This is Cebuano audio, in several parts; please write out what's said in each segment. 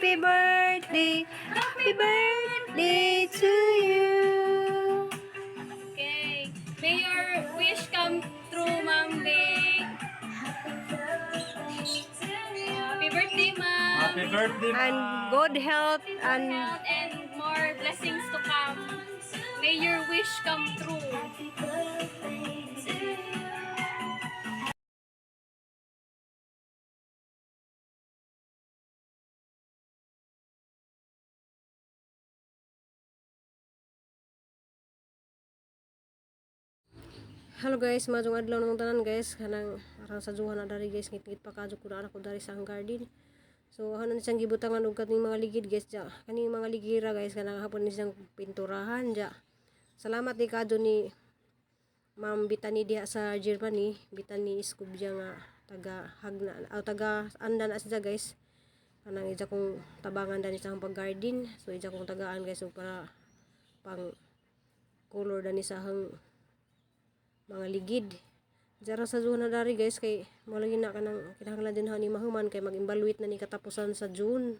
Happy birthday, happy birthday to you. Okay. May your wish come true, Ma'am Bing. Happy birthday, Ma'am. Happy birthday, And ma'am. good health and Health and more blessings to come. May your wish come true. Hello guys, majong adlaw namong tanan guys. Kanang aron sa juhan na dari guys, ngit-ngit pa kadyo ko na ako dari sa ang garden. So hanan siyang gibutangan og kaning mga ligid guys ja. Kaning mga ligira guys, kanang hapon ni siyang pinturahan ja. Salamat di kadyo ni Ma'am Bitani diha sa Germany, Bitani Escobia nga taga Hagna o taga Andan na siya guys. Kanang ija kong tabangan dani sa akong pag-garden. So ija kong tagaan guys so para pang color dani sa akong mga ligid. Dara sa June na dari guys kay mo lagi na kanang kinahanglan din ni mahuman kay mag-evaluate na ni katapusan sa June.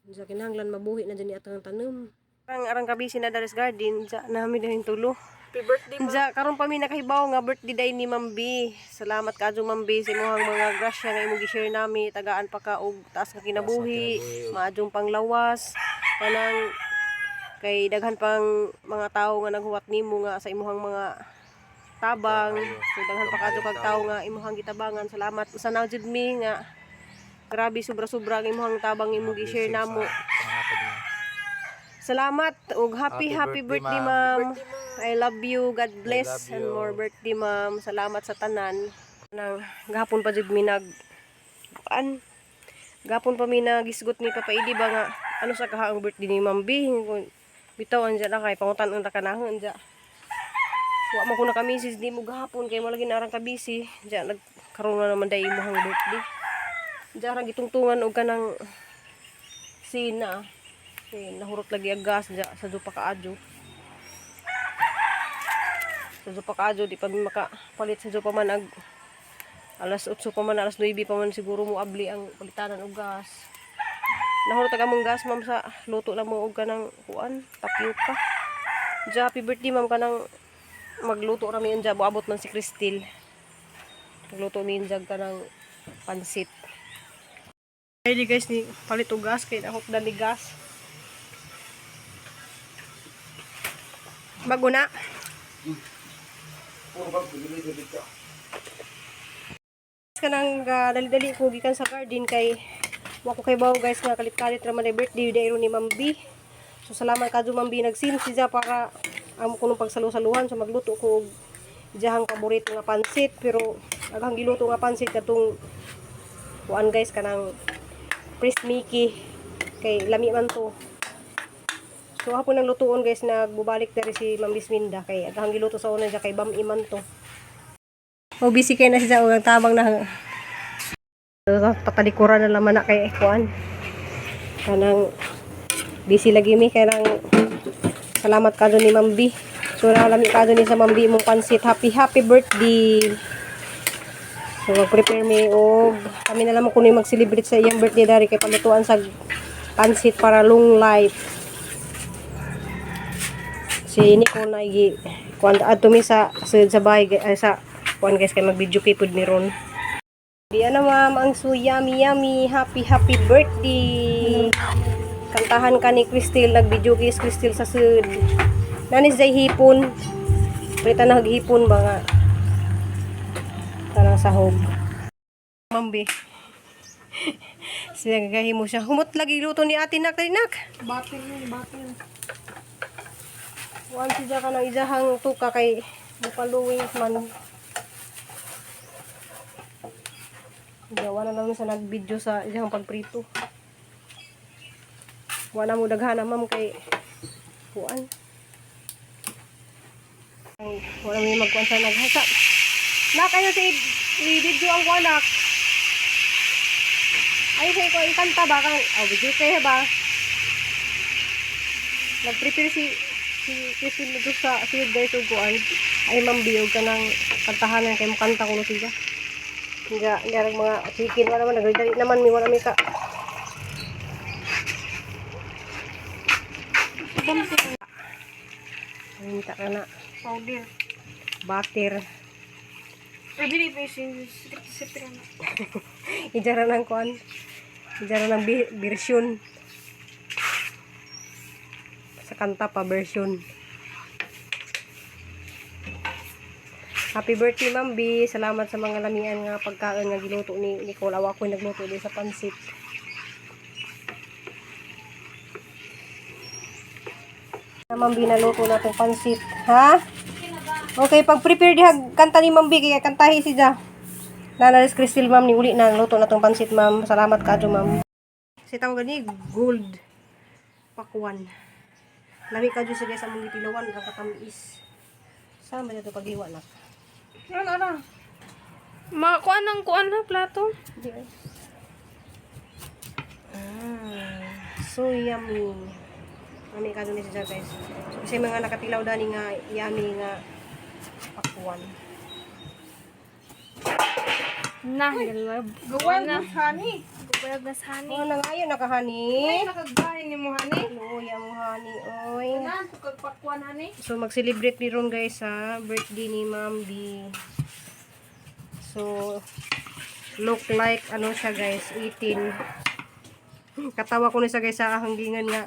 Sa kinahanglan mabuhi na din ni atong tanom. Arang arang kabisi na dari sa garden, ja nami din tulo. Happy birthday, ma'am. Ja karon pa mi nakahibaw nga birthday day ni Ma'am B. Salamat kaadyo Ma'am B sa imong mga grasya nga imong gi-share nami, tagaan pa ka og taas nga kinabuhi, maadyong panglawas, kanang kay daghan pang mga tawo nga naghuwat nimo nga sa imong mga tabang. So daghan pa kadto kag tawo nga imong gitabangan. Salamat usa na jud mi nga grabe sobra-sobra ang imong tabang imong gi-share namo. Salamat ug happy happy Happy birthday, birthday, ma'am. I love you. God bless love and you. more birthday, ma'am. Salamat sa tanan. Nang gahapon pa jud mi nag kuan. Gahapon pa mi nagisgot ni Papa Idi ba nga ano sa kahaang birthday ni Ma'am B. Bitaw anja na kay pangutan unta kanahon anja. Wa man ko naka-message di mo gahapon kay mo lagi narang ka busy. Diya nagkaroon na naman dai imong birthday. Diya ra gitungtungan og kanang sina. Eh, nahurot lagi ang gas diya sa dupa kaadyo. Sa dupa kaadyo di pa mi makapalit sa dupa man ag alas 8 pa man, alas 9 pa man siguro mo abli ang palitanan og gas. Nahurot ang among gas ma'am sa luto lang mo og kanang kuan, tapioca. Diya, happy birthday ma'am, kanang magluto rami anja buabot man si Cristel. Magluto mi anja kanang pansit. Ay di guys ni palit og gas kay nahurot dali gas. Bago na. Kanang dali-dali ko gikan sa garden kay wa ko kay bawo guys nga kalit-kalit ra man ay birthday dayro ni Ma'am B. So salamat kadto Ma'am B, nagsin siya para amo ko nung pagsalu-saluhan, so magluto ko og iyahang paborito nga pansit, pero aghang giluto nga pansit katong kuan guys, kanang Priest Mickey kay lami man to. So hapon ng lutuon guys, nagbubalik diri si Ma'am Bisminda kay aghang giluto sa una siya kay Bam Iman to. O busy kay na siya og ang tabang na. So, patalikuran na laman na kay kuan. Kanang busy lagi mi kay nang salamat ka ni Ma'am B. So nalami ka ni sa Ma'am B imong pansit. Happy happy birthday. So mag-prepare mi og kami na lamang kuno mag-celebrate sa iyang birthday dari kay palutuan sa pansit para long life. Si Nico na igi kuan adto mi sa sud sa bahay ay, sa kuan guys kay mag-video kay pud mi ron. Di na ma'am ang so yummy yummy, happy happy birthday. Kantahan ka ni Cristel, nag-video kay Cristel sa sud. Nanis day hipon. Prita na hipon ba nga. Kanang sahog. Mambi. Siya gagahimo siya. Humot lagi luto ni ate nak dali, nak. Batil yun, batil. Kuan siya ka ng ijahang tuka kay mupaluwing man. Gawa na naman sa nag-video sa ijahang pagprito. Wala mo daghana ma'am kay kuan. Ay, wala mo yung magkuan sa naghasa. Nak, ayo sa i-video ang kuan nak. Ay, sa ikaw ikanta ba kang oh, video kayo ba? Nag-prepare si si Christine dito sa siyud guys ug kuan. Ay ma'am biyog ka ng kantahanan kay mo kanta kuno siya. Nga nga mga chicken wala man nagdali naman mi, wala mi ka. Importante. Paminta ka na. Powder. Butter. Pero dili pa yung secret na. Ijara ng kuan. Ijara ng version. Sa kanta pa version. Happy birthday, Ma'am B. Salamat sa mga lamian nga pagkain nga giluto ni Nicole. Awa ko nagluto din sa pansit. Ma'am B, naluto na itong pansit. Ha? Okay, pag-prepare diha kanta ni Ma'am B, kaya kantahi siya. Nanalis Crystal, ma'am, ni uli na luto na tong pansit, ma'am. Salamat kaadyo, ma'am. Si tawag ni gold pakwan. Lami kadyo sa guys among gitilawan ang katamis. Saan ba ito paghiwa na? Ano, ano? Ma, kuan ang kuan na plato. Di ay. Ah, so yummy. Lami kadyo ni siya, guys. So kasi mga nakatilaw dani nga yummy nga pakwan. Na, galab. Gawan na honey. Gawan na honey. Oh, nangayo na ka, honey. Nakagahin ni mo honey. Luya mo, honey. Oy. Nan, pagpakwan honey. So mag-celebrate ni ron guys sa birthday ni Ma'am B. So look like ano siya guys, 18. Katawa ko na siya guys sa hanggingan nga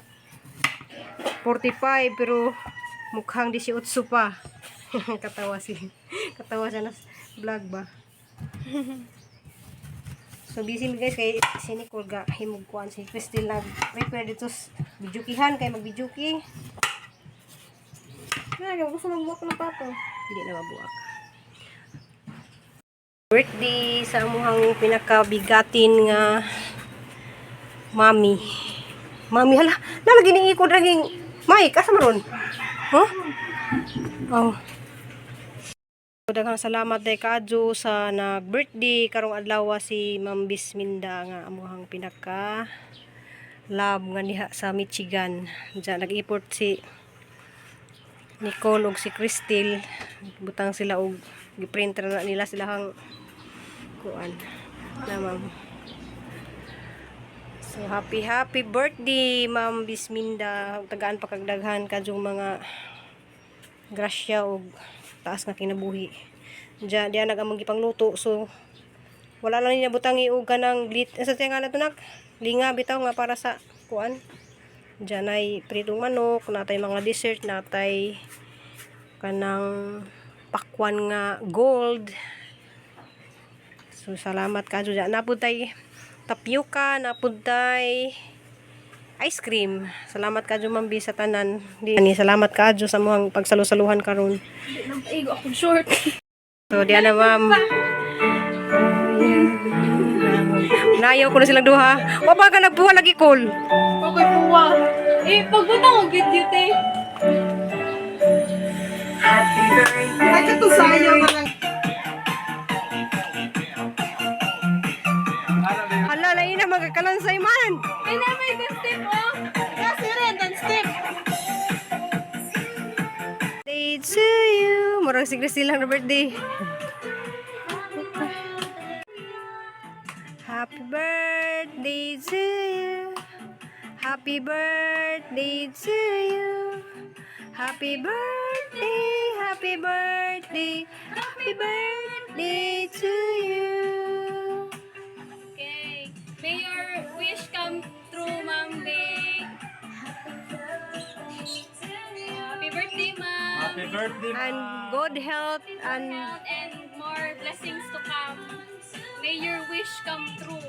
45 pero mukhang 18 pa. Katawa si katawa siya na vlog ba. So busy mi guys kay si Nicole ga himog kuan si Crystal nag prepare dito sa bijukihan kay magbijuki. Na, gusto magbuwak ng plato. Hindi na mabuak. Birthday sa amuhang pinakabigatin nga mami. Mami hala, nalagi ni ikod raging Mike, asa maron? Huh? Oh. Daghang salamat day kaadyo sa nag-birthday karong adlaw si Ma'am Bisminda nga amuhang pinaka love nga diha sa Michigan. Diyan nag-import si Nicole ug si Crystal, butang sila og giprinter na nila sila ang kuan na ma'am. So happy happy birthday, Ma'am Bisminda. Tagaan pa kag daghan kadyong mga grasya og taas nga kinabuhi. Diyan diyan nag among gipangluto, so wala lang niya butang og kanang glit sa tinga na tunak linga bitaw nga para sa kuan. Diyan ay pritong manok, natay mga dessert, natay kanang pakwan nga gold. So salamat ka dyan. Napunay tapioca, napunay ice cream. Salamat ka Ma'am B sa tanan. Di, ani, salamat ka sa mga pagsalusaluhan karon. Igo akong short. So diyan na ma'am. Nayaw ko na silang duha. Wa pa ka nagpuwa lagi call. Okay, puwa. Eh, pagbutang og video te. Ay, katusayo na lang. Hala, lain na magkakalansay man. May na may the step oh. Kasi rin, dan step. Day to you. Murag si Christy lang na birthday. Happy birthday to you. Happy birthday to you. Happy birthday, happy birthday, happy birthday to you. Okay. May your wish come true, Ma'am B. Happy birthday, Ma'am. Happy birthday, And good health and Health and more blessings to come. May your wish come true.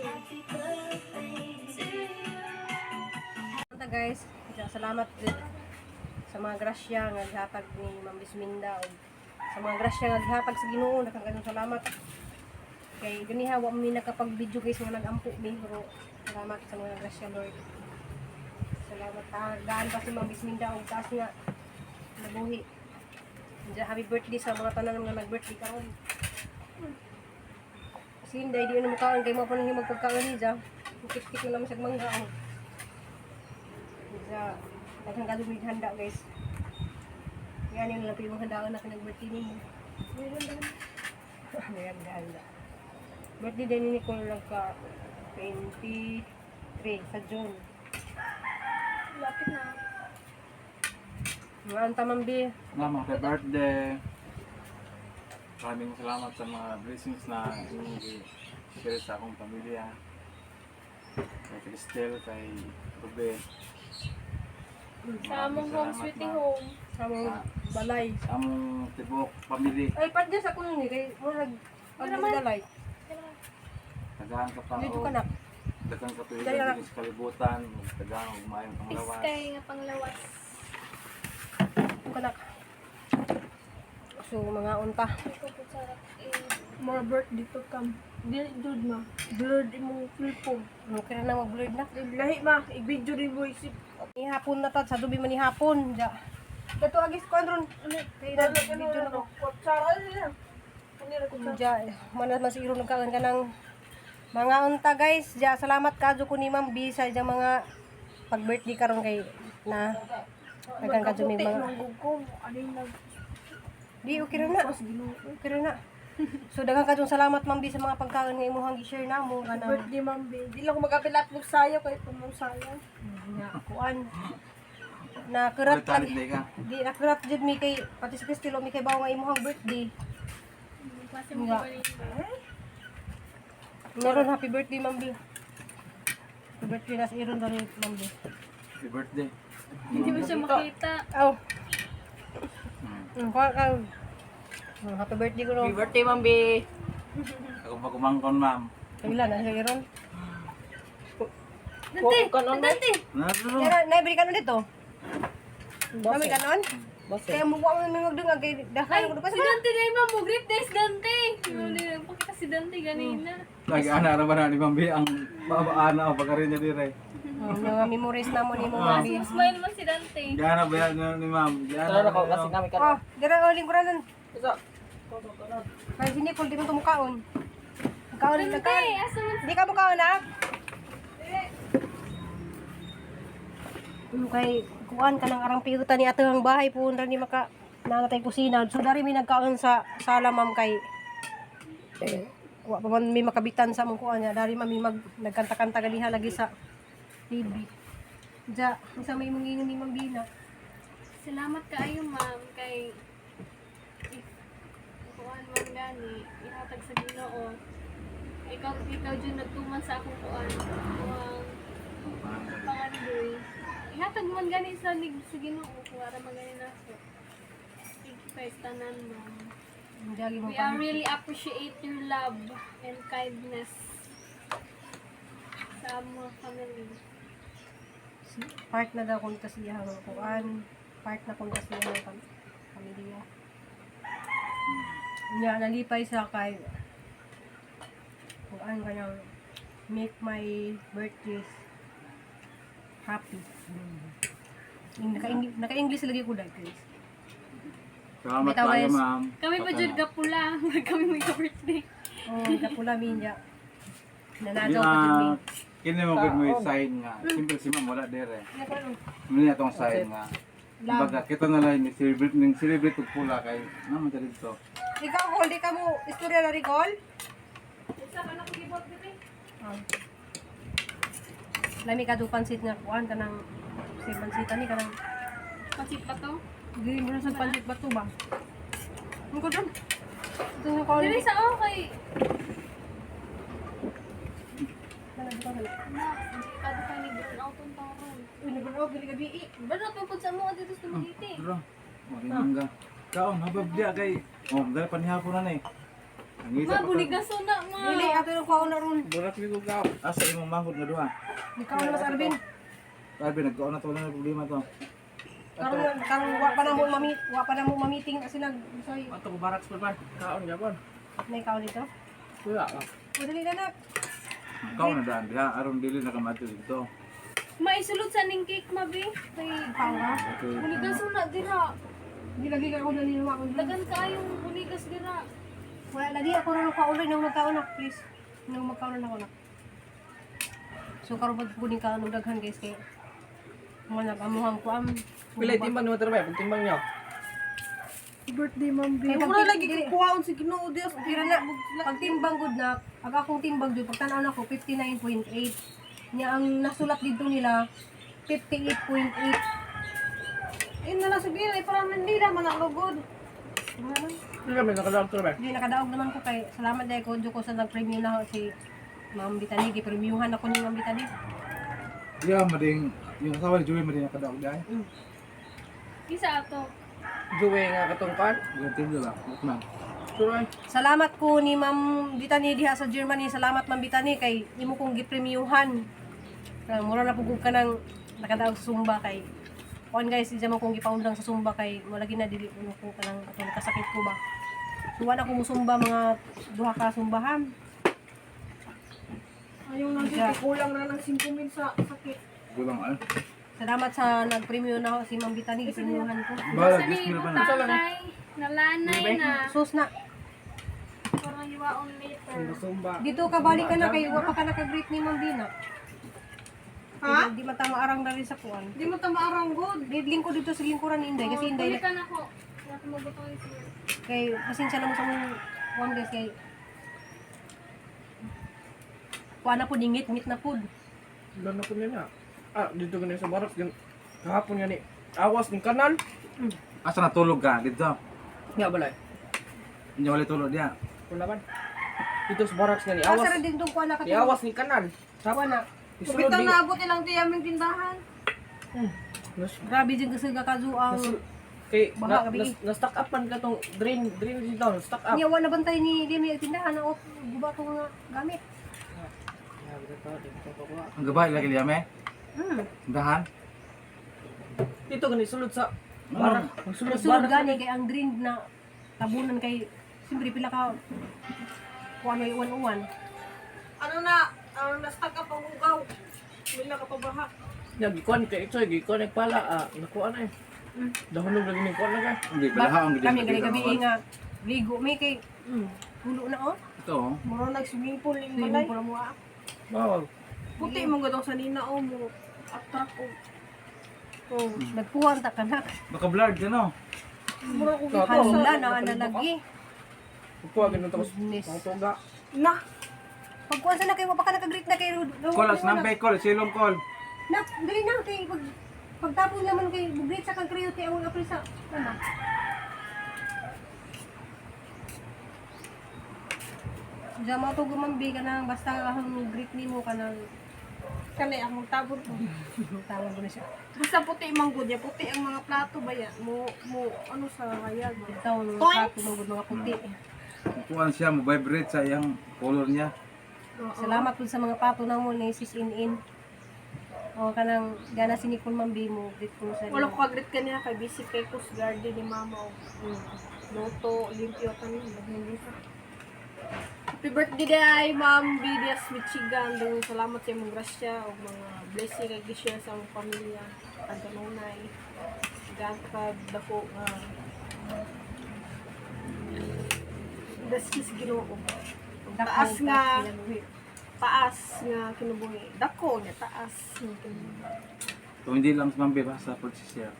Salamat guys. Salamat sa mga grasya nga gihatag ni Ma'am Bisminda ug sa mga grasya nga gihatag sa Ginoo, daghang salamat. Kay ganiha wa mi nakapag-video guys nga nagampo mi pero salamat sa mga grasya, Lord. Salamat tagaan pa si Ma'am Bisminda ug taas nga nabuhi. Diyan, happy birthday sa mga tanan nga nag-birthday karon. Si Inday, di na mukaan kay mo pa nang magpagkaon ni Ja. Tiktik na naman siya mangga. Oh. Sa daghang kadto may handa guys. Yan yung lang yung handaan na kinag-birthday nimo. Ayan, handa. Birthday din ni Nicole lang ka 23 sa June. Lapit na. Mga tamang bi. Ma'am, happy birthday. Maraming salamat sa mga blessings na inyong share sa akong pamilya. Kay Cristel, kay Rube. Sa among home, Maraming salamat, sweetie ma'am. home. Sa among balay. Sa among tibok pamilya. Ay, part sa kuno ni kay mo nag pagdalay. Tagahan ka pa Dito o ka na. daghang katuigan Dali na. din sa kalibutan. Tagahan og maayong Peace panglawas. kay nga panglawas. Dito ka na. So mga unta. Ikaw po sarap. Eh, More birthday to come. Dili jud ma. Blurred imong cellphone. Okay ra na mag-blurred na. Lahi ma, i-video rin mo isip. Ni hapon na ta sa dubi man ni hapon. Ja. Dato agis ko andron. Kay na video na ko. Kutsara nila. Kanira kutsara. Ja, man man siguro nagkaon ka ng mga unta, guys. Ja, salamat kadyo ko ni Ma'am B sa iyang mga pag birthday karon kay na daghan kadyo may mga Manggugkom, ano yung nag Di okay ra na. Okay ra na. So daghan kadyong salamat, Ma'am B, sa mga pagkaon nga imong gi-share namo kanang birthday, ma'am B. Di lang ko mag-apil at sayo kay tumong sayo. nga kuan. Na kurat Talit lagi. ka. Di na kurat jud mi kay pati si Cristelo mi kay bawo nga imong birthday. Klase mo Nga. ba rin? Meron happy birthday, Ma'am B. Happy birthday na sa iron dali, Ma'am B. Happy birthday. Hindi mo siya makita. Aw. Kuha ka. Happy birthday ko no. Happy birthday, Ma'am B. Ako pa kumangkon, ma'am. Kailan na sa iron? Dante! Kanon, Dante! Naro. Kaya naibili ka nun dito? Naibili ka nun? Kaya mo mo magdungag kay Ay, dahan ko pa si Dante na yung ma'am. Great days, Dante! Hindi mo nagpakita si Dante ganina. Lagi ana ra ba na ni Ma'am B ang babaana o pagkarin niya dire. Mga memories na mo ni mo, Ma'am B. Smile man si Dante. Gana ba yan ni Ma'am? Gana. Tara na ko kasi namin Oh, kanon. dira uling kuranan. Isa. Kay si Nicole di mo tumukaon. Kaon Dante! ka. Asa man? Di ka mukaon ha? Kay kuan ka ng arang piyutan ni ato ang bahay po ni maka nanatay kusina. So dari mi nagkaon sa sala, ma'am, kay eh, wa pa man may makabitan sa among kuan niya. Dari mami mag nagkanta-kanta ganiha lagi sa TV. Ja, unsa may imong ingon ni Ma'am Bina? Salamat kaayo, ma'am, kay if kuan man gani ihatag sa Ginoo. Ikaw jud nagtuman sa akong kuan. Kuang pangandoy. Ihatag man gani sa nig sa Ginoo kung ara man gani nako. Thank you kay tanan, ma'am. Jagi mo We are really appreciate your love and kindness sa among family. Part na daw kung kasi ang kuan, part na kung kasi ang pamilya. Nya nalipay sa kay kuan kanang make my birthdays happy. Naka-English lagi ko dahil, guys. Salamat Bitaw, kayo, guys. ma'am. Kami pa jud kapula, kami may ka-birthday. Oh, kapula minya. Di Nanadaw pa jud mi. na kini mo gud mo yung sign nga. Simple si ma'am wala dire. Muna niya tong sign nga. Kumbaga kita na lang ni celebrate ning celebrate og pula kay naman ta dito. Ikaw, Col, di ka mo istorya na rin, Col? Isa ka na ko gibot diri. Ah. Lami ka do pansit nga kuan kanang si pansitan ni kanang Pansit pa to. Gawin mo na sa pansit ba to ba? Ang ko doon. Ito yung kaon. Diri sa okay. Na, kada ka ni burn out ang taron. Uy, nag-roll dili gabi eh. Burn out mo pud sa mo dito sa Dumaguete. Bro. Mo nga. Kaon habab diya kay oh dala pa ni hapon na ni. Ang isa Ma, pa. buligaso na, ma. Dili ato yung kaon na ron. Burak ni ko kaon. Asa imong mahod nga duha? Di kaon na mas Arvin. Sabi nagkaon na to, wala na problema to. Karon karon wa pa na mo mami, wa pa na mo ma-meeting kasi nag sorry, Ato ko baraks pa man. Kaon gyapon. may kaon dito. Wala ka. O dali na na. Kaon na daan diha aron dili na ka maadto dito. Maisulod sa ning cake, ma, be. Kay Kaon ka. Okay. buligaso na dira. Di lagi ka ako dali na ako. Dagan kayong buligas dira. Wala lagi ako ron kaon rin nang magkaon na, please. Nang magkaon na ako na. So karon pag kuning kaon og daghan, guys, kay mo na amuhang kuam. Pila timbang ni Mater Bay, pagtimbang niyo. Birthday, ma'am B. Kay Mura lagi kukuhaon sa Ginoo Dios. Tira na, pag timbang good na, pag akong timbang doon, pag tanaw na ko, 59.8. Niya ang nasulat dito nila, 58.8. In na lang sige, ay parang hindi na man lugod. Hindi kami nakadaog to ba? Hindi, nakadaog naman ko kay salamat dahil ko ko sa nag-premium na ako si Ma'am Bitani. Gipremyuhan ako ni Ma'am Bitani. Yeah, mading yung asawa ni Joey mading nakadaog dai. Isa ato. Joey nga katong kan. Yung team nila, Lukman. Turoy. Salamat ko ni Ma'am Bitani diha sa Germany. Salamat Ma'am Bitani kay imo kong gipremyuhan. Kaya mura na pugog ka ng nakadaog sa Zumba kay kuan guys, di mo kong gipaundang sa Zumba kay wala gina dili kuno ko kanang atong kasakit ko ba. So wala ko musumba mga duha ka sumbahan. Ayaw nang Yeah. sige, kulang na ng 5 mil sa sakit. Gulang ay. Salamat sa nag-premium na ako si Ma'am Bitani, gipremyuhan ko. Bahala, Sa 10 ni mil pa na. tatay, nalanay na. Sus na. Parang iwaon later. Zumba. Dito ka balik ka na kay wa pa ka naka-greet ni Ma'am Bina. Ha? Di man tama arang dali sa kuan. Di mo tamaarang good. Di lingkod dito sa lingkuran ni Inday kasi Inday Kulitan ako. Wala ko mabutong siya. kay pasensya na mo sa mong kuan guys kay kuan na pud ngit ngit na pud. Doon na po niya. Ah, dito ganun sa barracks. Gan kahapon nga ni. Awas ng kanal. Asa natulog ka dito? Nga balay. Hindi wala tulog diya. Wala man. Dito sa barracks nga ni awas. Asa ra din tong kuan na Ni awas ni kanal. Sa Kuan na. Isulod Bitang ni. naabot ilang tiyaming tindahan. Nas, Grabe din kasi kakazu ang nas, kay Baha na, gabi. nas, na stock up man katong drain drain dito, stock up. niya wa na bantay ni Demi ang tindahan na off guba tong nga gamit. Ang gabay lagi diya me. Dahan. Dito gani sulod sa barak. Sulod Sulod barak. gani kay ang green na tabunan kay siyempre pila ka kuan ay uwan-uwan. Ano na, ano na stuck up ang ugaw. Wala ka pabaha. Ya gikuan kay ito, gikuan pala ah, nakuha na eh. Dahulog lagi ni kuan na kay. Hindi balaha ang Kami gali gabi nga ligo mi kay hulo na oh. Ito oh. Mura nag swimming pool ning Swimming balay. pool mo ah. Bawal. Puti mo gadong sa nina o mo attract og. Oh, nagkuhan ta kanak. Baka blurred ka no. Mura ko Hala na ana lagi. Kuha ganun tapos Goodness. pangtuga. Na. Pagkuhan sa na kay wa pa ka naka-greet na kay Call as number call, silong call. Na, dali na kay pag pagtapon naman kay greet sa kag kriyo ti ang april sa ano. Diyan mo to gumambi ka nang basta ang greet nimo ka nang Kani akong tabon ko. tawag ko na siya. Basta puti man gud ya, puti ang mga plato ba ya? Mo mo ano sa hayag. Ikaw mga plato mga mga puti. Kuan siya mo vibrate sa iyang color niya. Salamat po sa mga pato na mo ni Sis In In. O kanang gana si Nicole Mambi mo greet ko sa Wala ko kagrit kaniya kay busy kay ko sa garden ni mama og luto, limpyo tanin, daghan sa. Happy birthday day, Ma'am Bidias Michigan. Daghang salamat sa imong grasya ug mga blessing kay gi-share sa among pamilya. Tagkanunay. Daghan ka dako nga Daskis Ginoo. Ug Taas nga taas nga kinabuhi. Dako nga taas nga kinabuhi. Kung hindi lang si Ma'am Bea, basta po si Sir.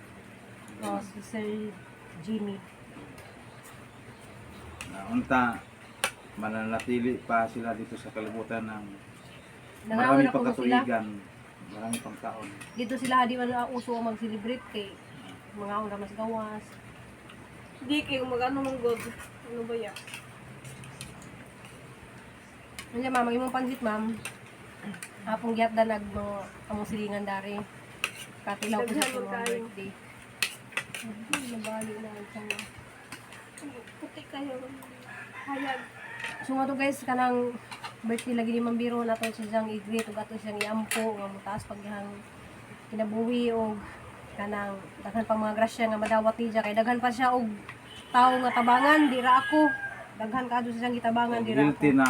Oh, si Sir Jimmy. Na unta mananatili pa sila dito sa kalibutan ng Nangaon marami na pang kuno sila. katuigan, marami pang taon. Dito sila di man uso ang mag-celebrate kay mga ra mas gawas. Di kay mag-ano man god. Ano ba ya? Ano ma'am, ang imong pansit ma'am. Apong giyatda nag mga among silingan dari. Katilaw ko sa Daghan man mga kayo. birthday. Ay, nabali na ang tiyan. Puti kayo. Hayag. So nga to guys, kanang birthday lagi ni Ma'am Biro nato siyang i-greet ug ato siyang iampo nga motaas pagyahang kinabuhi og kanang daghan pang mga grasya nga madawat niya kay daghan pa siya og tawo nga tabangan dira ako daghan kaadto siyang gitabangan dira ako. Guilty na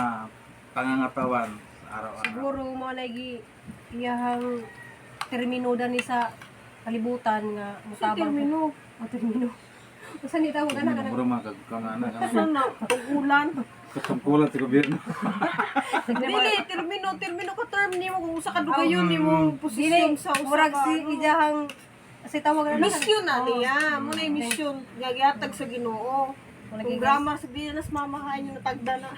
pangangatawan sa araw-araw. Siguro mo lagi iyahang termino dani sa kalibutan nga Sa mutabang. termino. O termino. Usa ni tawag ana kanang Mura mga kagkangana. Sa na ugulan. Katungkulan sa gobyerno. Dili termino, termino ka term nimo kung usa ka dugayon nimo posisyon sa usa murag ka. si ano. iyahang si tawag na Mission na niya. Mo na yung mission nga gihatag sa Ginoo. Wala Kung kay grammar sa diya nas mamahay nyo natagda na.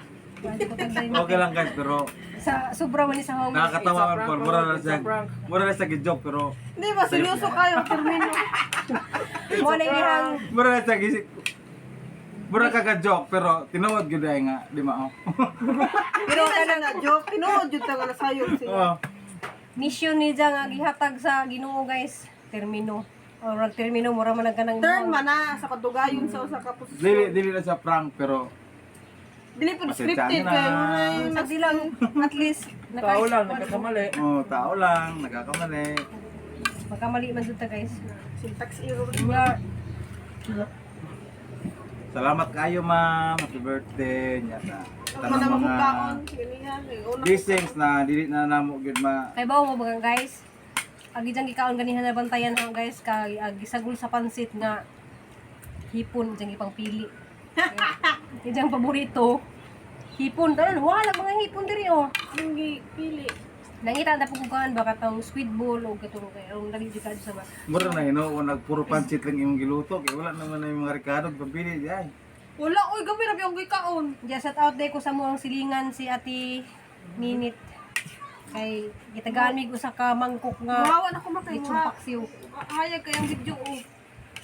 Okay lang guys, pero Sa sobra man ni sa home. nakakatawa man po. Mura na It's a siya. prank. Mura na siya gi-joke pero Hindi ba, seryoso kayo, termino. Mo na iyang mura na siya gi Mura ka ka-joke pero tinuod gyud ay nga di mao. Pero ka na joke, tinuod yun taga na sayo siya. Oh. mission ni Jang nga gihatag sa Ginoo guys. Termino. Or termino mura man ang kanang Turn man na sa kadugayon sa usa ka Dili posisyon. dili na siya prank pero Dili po Pasensya scripted na. kay mura Sa dilang at least Tao lang, nagkakamali. oh, tao lang nagkakamali. Magkamali man jud ta guys. Syntax error. Yeah. Salamat kayo ma'am. Happy birthday nya sa Ang tanang mga mga kaon, ganihan, eh, una. blessings na dili na namo gyud ma Kay bawo mo bagang guys. Agi diyang gikaon ganihan na bantayan ha guys kay agi sagol sa pansit nga hipon diyang ipangpili. Diyang paborito. Hipon tanan wala mga hipon diri oh. Anong gipili? Nangita na po kung kuan ba katong squid ball o katong kay ang dali jud kadto sa ba. Mura na hinuon nagpuro pansit lang imong giluto kay wala naman na yung mga rekado pabili di ay. Wala, oy, gabi ra yung gikaon. Diya shout out day ko sa mo ang silingan si Ate Minit. Kay gitagaan mig usa ka mangkok nga Mahawa na ko makay lechon paksiw. Hayag kayang video oh.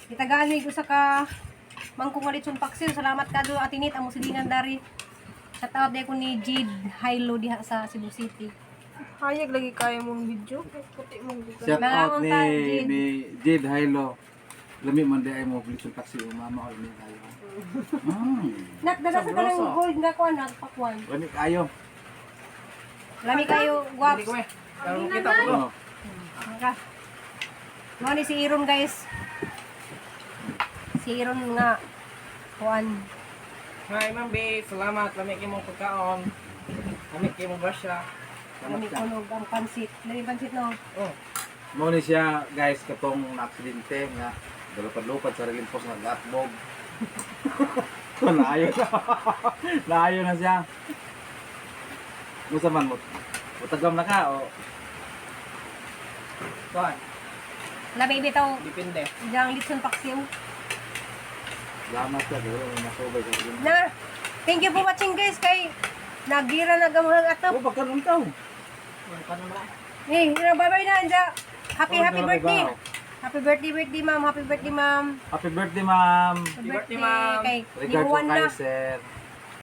Gitagaan mig usa ka mangkok nga lechon paksiw. Salamat kado Ate Nit among silingan dari. Shout out day ko ni Jid Hilo diha sa Cebu City. Hayag lagi kaya mong video. Puti mong gikan. Shout out ni Mga Jid. ni Jade Hilo. Lami man di ay mo lechon paksi o mama o lami kayo. Nakdala sa kanang gold nga kuan nagpakuan. Lami kayo. Lami kayo guwaps. Hindi ko eh. Pero kita ko. Oh. Maka. Mao ni si Iron guys. Si Iron nga kuan. Hi, Ma'am B. Salamat. Lami kay mong pagkaon. Lami kay mong grasya. Lami kunog ang pansit. Lami pansit no. Oh. Mo ni siya guys katong na-aksidente nga galupad-lupad sa relimpos nga gatbog. So naayo na. Naayo na siya. Musa man mo. Mutagam na ka o Kuan. Lami bitaw Depende. diyang litson paksiw. Salamat ka kay wala mo masubay sa imo. Na. Thank you for watching guys kay nagira na gamahang atop. Oh, pagkanon ka. Eh, bye bye na anja. Happy Oh, happy bye-bye. birthday. Happy birthday birthday ma'am. Happy birthday ma'am. Happy birthday, ma'am. Happy birthday, ma'am. Kay Regard ko Niwan na. kay sir.